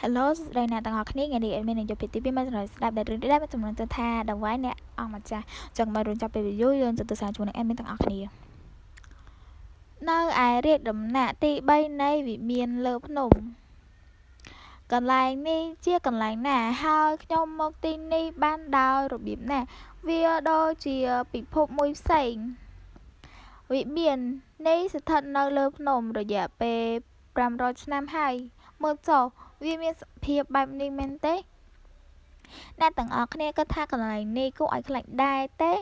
Hello សួស្តីអ្នកទាំងអស់គ្នាថ្ងៃនេះ admin នឹងយកភាគទី2មកសម្រាប់ស្ដាប់ដែលរឿងនេះដែរមានចំណងជើងថាដង្វាយអ្នកអង្គម្ចាស់ចង់មករឿងចាប់ពេលវីដេអូយើងទៅទស្សនាជាមួយនឹង admin ទាំងអស់គ្នានៅឯរាជដំណាក់ទី3នៃវិមានលើភ្នំកន្លែងនេះជាកន្លែងណាហើយខ្ញុំមកទីនេះបានដោយរបៀបណាវាដូចជាពិភពមួយផ្សេងវិមាននេះស្ថិតនៅលើភ្នំរយៈពេល500ឆ្នាំហើយមើលចុះវាមានសភាពបែបនេះមែនទេអ្នកទាំងអស់គ្នាគិតថាកន្លែងនេះគួរឲ្យខ្លាចដែរទេ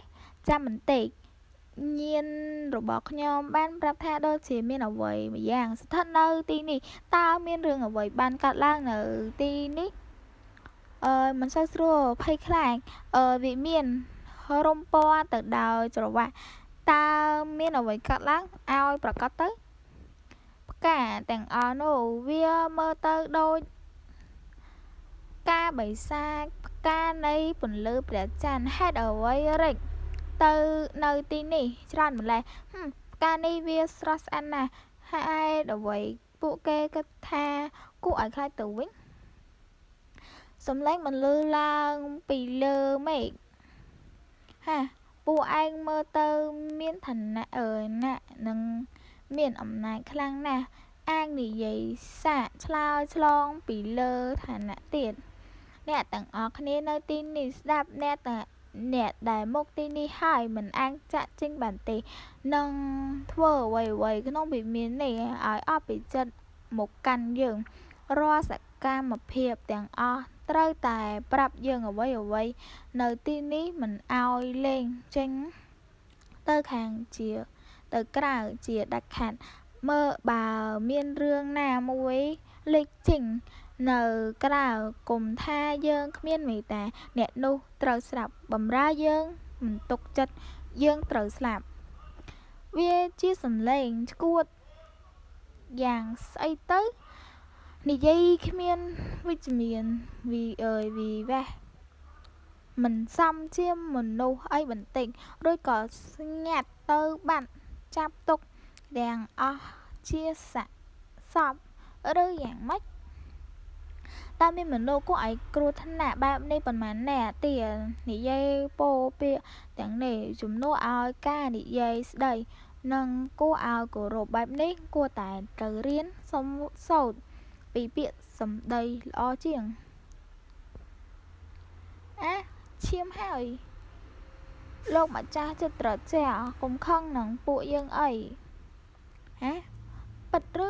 ចាំបន្តិចញាណរបស់ខ្ញុំបានប្រាប់ថាដូចជាមានអ្វីម្យ៉ាងស្ថិតនៅទីនេះតើមានរឿងអ្វីបានកើតឡើងនៅទីនេះអឺមិនសូវស្រួលភ័យខ្លាចអឺវិមានរុំពណ៌ទៅដោយច្រវាក់តើមានអ្វីកើតឡើងឲ្យប្រកាសទៅផ្កាទាំងអស់នោះវាមើលទៅដូចការបិសាចផ្កានៃពន្លឺព្រះច័ន្ទហេតុអ្វីរិចទៅនៅទីនេះច្រើនម្ល៉េះផ្កានេះវាស្រស់ស្អាតណាស់ហេតុអ្វីពួកគេគិតថាគួរឲ្យខ្លាចទៅវិញសំឡេងបន្លឺឡើងពីលើមេឃហាពួកឯងមើលទៅមានឋានៈអើណាក់និងមានអំណាចខ្លាំងណាស់អាចនិយាយសាកឆ្លើយឆ្លងពីលើឋានៈទៀតអ្នកទាំងអស់គ្នានៅទីនេះស្ដាប់អ្នកតែអ្នកដែលមកទីនេះហើយមិនអាចចាក់ចេញបានទេនឹងធ្វើអ្វីៗក្នុងវិមាននេះឲ្យអស់ពីចិត្តមកកាន់យើងរាល់សកម្មភាពទាំងអស់ត្រូវតែប្រាប់យើងអ្វីអ្វីនៅទីនេះមិនឲ្យលេងចេញទៅខាងជាទៅក្រៅជាដាច់ខាតមើលបើមានរឿងណាមួយលេចចេញនៅក្រៅគុំថាយើងគ្មានមេត្តាអ្នកនោះត្រូវស្លាប់បំរើយើងមិនទុកចិត្តយើងត្រូវស្លាប់វាជាសំឡេងឈួតយ៉ាងស្អីទៅនិយាយគ្មានវិជ្ជមានវីអើយវីវេះមិនសមជាមនុស្សអីបន្តិចរួចក៏ស្ងាត់ទៅបាត់ចាប់ទុកទាំងអស់ជាសាកសពឬយ៉ាងម៉េចតើមានមនុស្សគួរឲ្យគ្រោះថ្នាក់បែបនេះប៉ុន្មាននាក់ទៀតនិយាយពោពាក្យទាំងនេះជំនួសឲ្យការនិយាយស្ដីនិងគួរឲ្យគោរពបែបនេះគួរតែត្រូវរៀនសូត្រពីពាក្យសម្ដីល្អជាងអាឈាមហើយលោកម្ចាស់ចិត្តត្រជាក់កុំខឹងនឹងពួកយើងអីហ៎ពិតឬ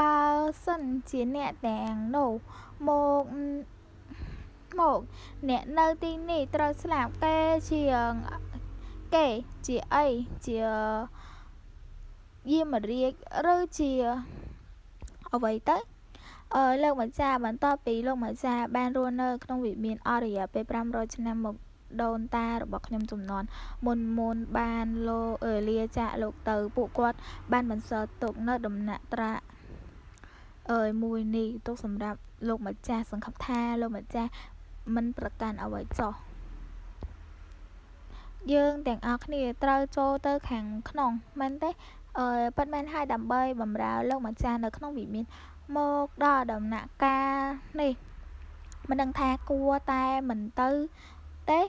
បើសិនជាអ្នកទាំងនោះមកមកអ្នកនៅទីនេះត្រូវស្លាប់គេជាគេជាអីជាយាមរាជឬជាអ្វីទៅអឺលោកម្ចាស់បន្ទាប់ពីលោកម្ចាស់បានរស់នៅក្នុងវិមានអស់រយៈពេល500ឆ្នាំមកដូនតារបស់ខ្ញុំជំនាន់មុនមុនបានលោកលាចាកលោកទៅពួកគាត់បានបន្សល់ទុកនៅដំណាក់ត្រាអើយមួយនេះទុកសម្រាប់លោកម្ចាស់សង្ឃឹមថាលោកម្ចាស់មិនប្រកាន់អ្វីចោះយើងទាំងអស់គ្នាត្រូវចូលទៅខាងក្នុងមែនទេអឺពិតមែនហើយដើម្បីបម្រើលោកម្ចាស់នៅក្នុងវិមានមកដល់ដំណាក់កាលនេះមិនដឹងថាគួរតែមិនទៅទេ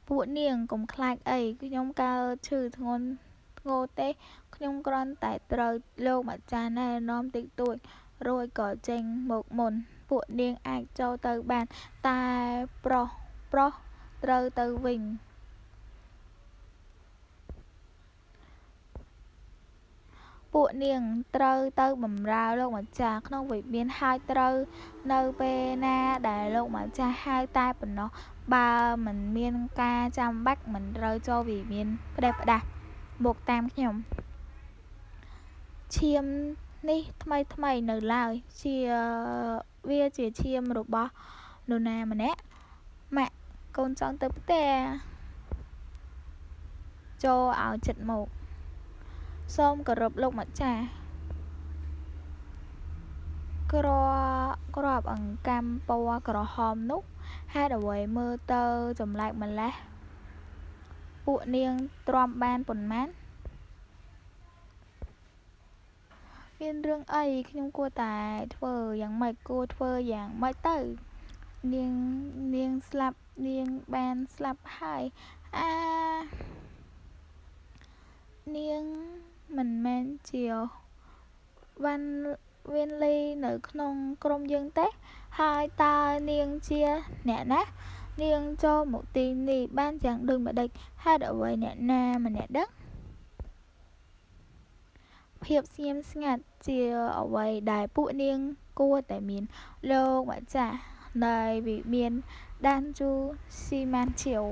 ពួកនាងកុំខ្លាចអីខ្ញុំកើតឈឺធ្ងន់ធ្ងរទេខ្ញុំគ្រាន់តែត្រូវលោកម្ចាស់ណែនាំតិចតួចរួចក៏ចេញមកមុនពួកនាងអាចចូលទៅបានតែប្រុសប្រុសត្រូវទៅវិញពួកនាងត្រូវទៅបម្រើលោកម្ចាស់ក្នុងវិមានហើយត្រូវនៅពេលណាដែលលោកម្ចាស់ហៅតែប៉ុណ្ណោះបើមិនមានការចាំបាច់មិនត្រូវចូលវិមានផ្ដេសផ្ដាសមកតាមខ្ញុំឈាមនេះថ្មីថ្មីនៅឡើយជាវាជាឈាមរបស់នរណាម្នាក់ម៉ាក់កូនចង់ទៅផ្ទះចូលឲ្យចិត្តមកសូមគោរពលោកម្ចាស់ក្របអង្កាំពណ៌ក្រហមនោះហេតុអ្វីមើលទៅចម្លែកម្ល៉េះពួកនាងទ្រាំបានប៉ុន្មាន មានរឿងអី ខ្ញុំគួរតែធ្វើយ៉ាងម៉េច គួរធ្វើយ៉ាងម៉េចទៅ នាង នាងស្លាប់ នាងបានស្លាប់ហើយ អា នាងមិនមែនជាវ៉ាន់វៀនលីនៅក្នុងក្រុមយើងទេ ហើយតើនាងជាអ្នកណា នាងចូលមកទីនេះបានយ៉ាងដូចម្តេច ហេតុអ្វីអ្នកណាម្នាក់ដឹង ភាពស្ងៀមស្ងាត់ជាអ្វីដែលពួកនាងគួរតែមាន លោកម្ចាស់នៃវិមានដានជូស៊ីម៉ានឈៀវ។